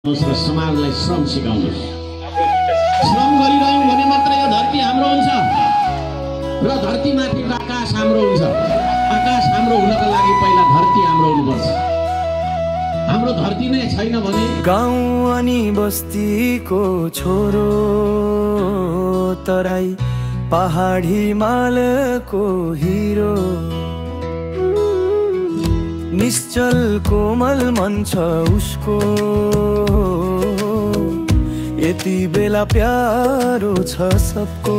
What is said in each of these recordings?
र समाजलाई श्रम सिकाउनुस्। श्रम गरिरह्यौं भने मात्र यो धरती हाम्रो हुन्छ र धरतीमाथि आकाश हाम्रो हुन्छ। आकाश हाम्रो हुनको लागि पहिला धरती हाम्रो हुनुपर्छ। हाम्रो धरती नै छैन भने गाउँ अनि बस्तीको छोरो तराई पहाडी हिमालको हिरो निश्चल कोमल मन छ उसको यति बेला प्यारो छ सबको।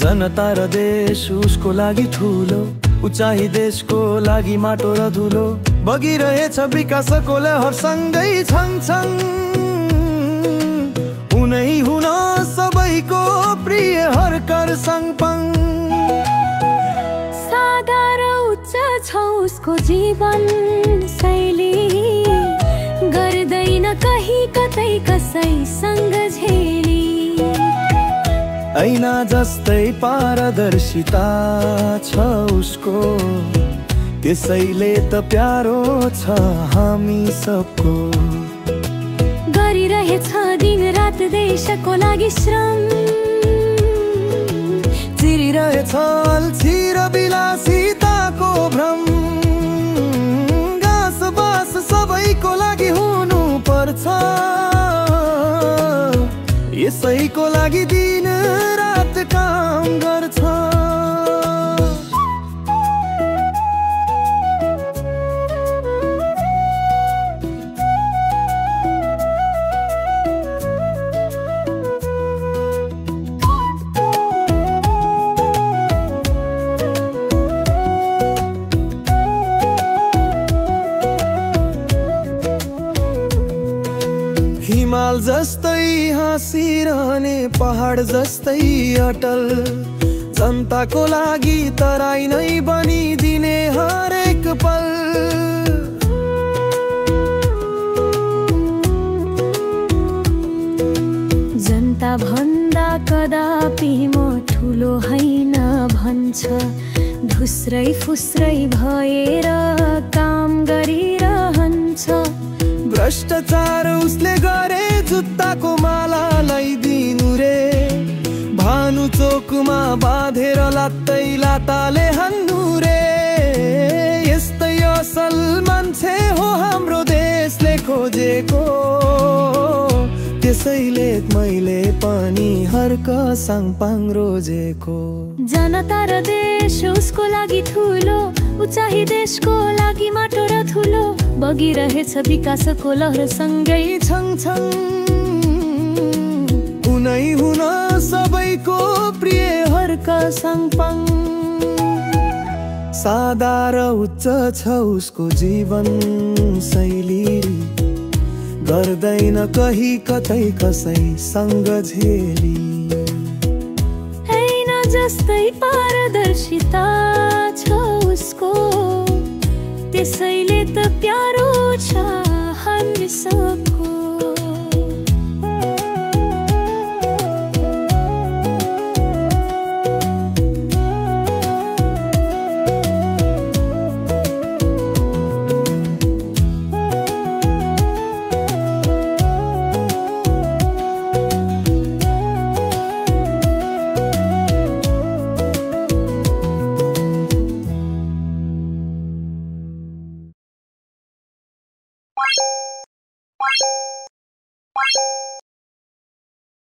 जनता र देश उसको लागि ठुलो उचाइ देशको लागि माटो र धुलो बगिरहेछ विकासको लहर सँगै छङछङ। उनै हुन सबैको प्रिय हरकर सङपङ। सादा र उच्च छ उसको जीवन शैली गर्दैन कहीँ कतै कसैसँग झेली। ऐना जस्तै पारदर्शिता छ उसको त्यसैले त प्यारो छ हामी सबको। गरिरहेछ दिन रात देशको लागि श्रम चिरिरहेछ अल्छी र विलासिताको भ्रम। घाँस बास सबैको लागि हुनु पर्छ यसैको लागि दिन रात काम गर्छ। हिमाल जस्तै हाँसिरहने पहाड जस्तै अटल जनताको लागि तराई नै बनिदिने हरेक पल। जनता भन्दा कदापि म ठुलो हैन भन्छ धुस्रै फुस्रै भएर काम गरिरहन्छ। भ्रष्टाचार उसले गरे जुत्ताको माला लगाइदिनु रे भानु चोकमा बाँधेर लात्तै लाताले हान्नु रे। यस्तै असल मान्छे हो हाम्रो देशले खोजेको त्यसैले मैले पनि हर्क साङपाङ रोजेको। जनता र देश उसको लागि ठुलो उचाइ देशको लागि माटो र धुलो बगिरहेछ विकासको लहर सँगै छङछङ। उनै हुन सबैको प्रिय हर्क साङपाङ। सादा र उच्च छ उसको जीवन शैली गर्दैन कहीँ कतै कसैसँग झेली। ऐना जस्तै पारदर्शिता छ उसको त्यसैले त प्यारो छ हामी सब।